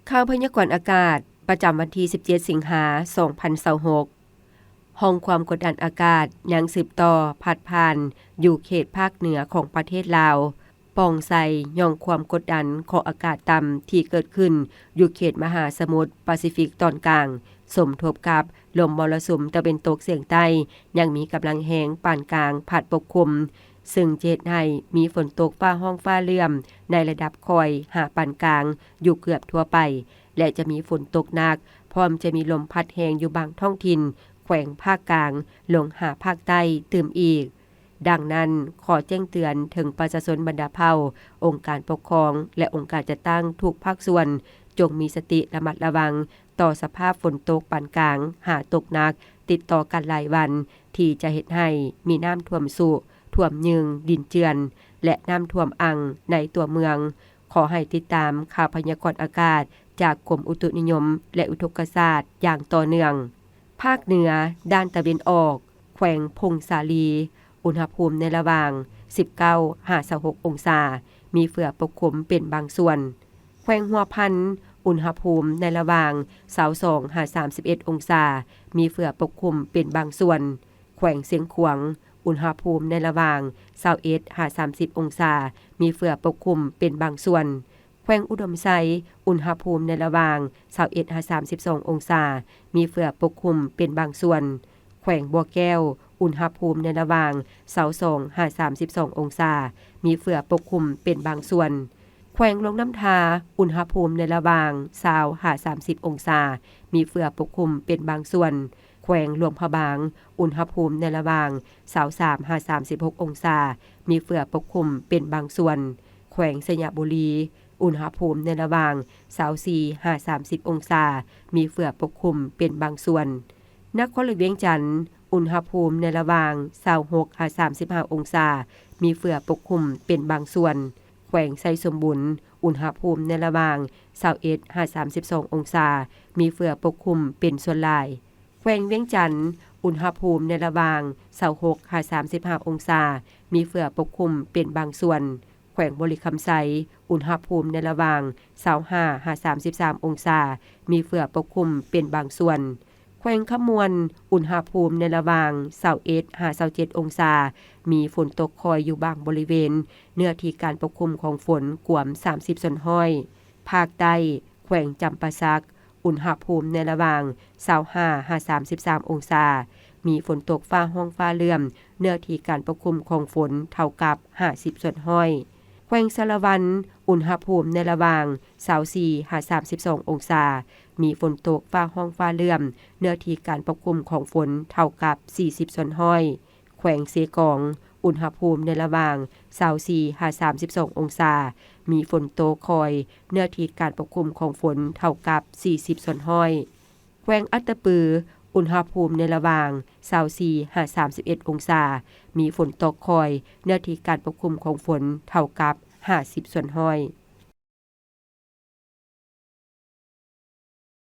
ຂ່າວພະຍາກອນອາກາດ ປະຈຳວັນທີສິບເຈັດ ສິງຫາ ສອງພັນຊາວຫົກ. ຮ່ອງຄວາມກົດດັນອາກາດຍັງສືບຕໍ່ພັດຜ່ານຢູ່ເຂດພາກເໜືອຂອງປະເທດລາວ, ປ່ອງໃສ່ຫຍ່ອງຄວາມກົດດັນຂອງອາກາດຕ່ຳທີ່ເກີດຂຶ້ນຢູ່ເຂດມະຫາສະໝຸດປາຊີຟິກຕອນກາງ, ສົມທົບກັບລົມມໍລະສຸມຕາເວັນຕົກສຽງໃຕ້ ຍັງມີກຳລັງແຮງປານກາງພັດປົກຄຸມ, ເຊິ່ງຈະເຮັດໃຫ້ມີຝົນຕົກຟ້າຮ້ອງຟ້າເຫຼື້ອມໃນລະດັບຄ່ອຍຫາປານກາງຢູ່ເກືອບທົ່ວໄປ ແລະ ຈະມີຝົນຕົກໜັກ, ພ້ອມຈະມີລົມພັດແຮງຢູ່ບາງທ້ອງຖິ່ນແຂວງພາກກາງ ລົງຫາພາກໃຕ້ຕື່ມອີກ. ດັ່ງນັ້ນ, ຂໍແຈ້ງເຕືອນເຖິງປະຊາຊົນບັນດາເຜົ່າ, ອົງການປົກຄອງ ແລະ ອົງການຈັດຕັ້ງທຸກພາກສ່ວນ, ຈົ່ງມີສະຕິລະມັດລະວັງຕໍ່ສະພາບຝົນຕົກປານກາງຫາຕົກໜັກຕິດຕໍ່ກັນຫຼາຍວັນ, ທີ່ຈະເຮັດໃຫ້ມີນ້ຳຖ້ວມຊຸ, ຖ້ວມຍືງ, ດິນເຈື່ອນ ແລະ ນ້ຳຖ້ວມອັ່ງໃນຕົວເມືອງ. ຂໍໃຫ້ຕິດຕາມຂ່າວພະຍາກອນອາກາດຈາກກົມອຸຕຸນິຍົມ ແລະ ອຸທົກກະສາດຢ່າງຕໍ່ເນື່ອງ. ພາກເໜືອດ້ານຕາເວັນອອກ, ແຂວງຜົ້ງສາລີ, ອຸນຫະພູມໃນລະຫວ່າງສິບເກົ້າຫາຊາວຫົກອົງສາ, ມີເຝືອປົກຄຸມເປັນບາງສ່ວນ. ແຂວງຫົວພັນ, ອຸນຫະພູມໃນລະຫວ່າງຊາວສອງຫາສາມສິບເອັດອົງສາ, ມີເຝືອປົກຄຸມເປັນບາງສ່ວນ. ແຂວງຊຽງຂວາງ, ອຸນຫະພູມໃນລະຫວ່າງຊາວເອັດຫາສາມສິບອົງສາ, ມີເຝືອປົກຄຸມເປັນບາງສ່ວນ. ແຂວງອຸດົມໄຊ, ອຸນຫະພູມໃນລະຫວ່າງຊາວເອັດຫາສາມສິບສອງອົງສາ, ມີເຝືອປົກຄຸມເປັນບາງສ່ວນ. ແຂວງບໍ່ແກ້ວ, ອຸນຫະພູມໃນລະຫວ່າງຊາວສອງຫາສາມສິບສອງອົງສາ, ມີເຝືອປົກຄຸມເປັນບາງສ່ວນ. ແຂວງຫຼວງນ້ຳທາ, ອຸນຫະພູມໃນລະຫວ່າງຊາວຫາສາມສິບອົງສາ, ມີເຝືອປົກຄຸມເປັນບາງສ່ວນ. ແຂວງຫຼວງພະບາງ, ອຸນຫະພູມໃນລະຫວ່າງຊາວສາມຫາສາມສິບຫົກອົງສາ, ມີເຝືອປົກຄຸມເປັນບາງສ່ວນ. ແຂວງໄຊຍະບູລີ, ອຸນຫະພູມໃນລະຫວ່າງຊາວສີ່ຫາສາມສິບອົງສາ, ມີເຝືອປົກຄຸມເປັນບາງສ່ວນ. ນະຄອນຫຼວງວຽງຈັນ, ອຸນຫະພູມໃນລະຫວ່າງຊາວຫົກຫາສາມສິບຫ້າອົງສາ, ມີເຝືອປົກຄຸມເປັນບາງສ່ວນ. ແຂວງໄຊສົມບູນ, ອຸນຫະພູມໃນລະຫວ່າງຊາວເອັດຫາສາມສິບສອງອົງສາ, ມີເຝືອປົກຄຸມເປັນສ່ວນຫຼາຍ. ແຂວງວຽງຈັນ, ອຸນຫະພູມໃນລະຫວ່າງຊາວຫົກຫາສາມສິບຫ້າອົງສາ, ມີເຝືອປົກຄຸມເປັນບາງສ່ວນ. ແຂວງບໍລິຄຳໄຊ, ອຸນຫະພູມໃນລະຫວ່າງຊາວຫ້າຫາສາມສິບສາມອົງສາ, ມີເຝືອປົກຄຸມເປັນບາງສ່ວນ. ແຂວງຄຳມ່ວນ, ອຸນຫະພູມໃນລະຫວ່າງຊາວເອັດຫາຊາວເຈັດອົງສາ, ມີຝົນຕົກຄ່ອຍຢູ່ບາງບໍລິເວນ, ເນື້ອທີ່ການປົກຄຸມຂອງຝົນກວມສາມສິບສ່ວນຮ້ອຍ. ພາກໃຕ້, ແຂວງຈຳປາສັກ, ອຸນຫະພູມໃນລະຫວ່າງຊາວຫ້າຫາສາມສິບສາມອົງສາ, ມີຝົນຕົກຟ້າຮ້ອງຟ້າເຫຼື້ອມ, ເນື້ອທີ່ການປົກຄຸມຂອງຝົນເທົ່າກັບຫ້າສິບສ່ວນຮ້ອຍ. ແຂວງສາລະວັນ, ອຸນຫະພູມໃນລະຫວ່າງຊາວສີ່ຫາສາມສິບສອງອົງສາ, ມີຝົນຕົກຟ້າຮ້ອງຟ້າເຫຼື້ອມ, ເນື້ອທີ່ການປົກຄຸມຂອງຝົນເທົ່າກັບສີ່ສິບສ່ວນຮ້ອຍ. ແຂວງເຊກອງ, ອຸນຫະພູມໃນລະຫວ່າງຊາວສີ່ຫາສາມສິບສອງອົງສາ, ມີຝົນຕົກຄ່ອຍ, ເນື້ອທີ່ການປົກຄຸມຂອງຝົນເທົ່າກັບສີ່ສິບສ່ວນຮ້ອຍ. ແຂວງອັດຕະປື, ອຸນຫະພູມໃນລະຫວ່າງຊາວສີ່ຫາສາມສິບເອັດອົງສາ, ມີຝົນຕົກຄ່ອຍ, ເນື້ອທີ່ການປົກຄຸມຂອງຝົນເທົ່າກັບຫ້າສິບສ່ວນຮ້ອຍ.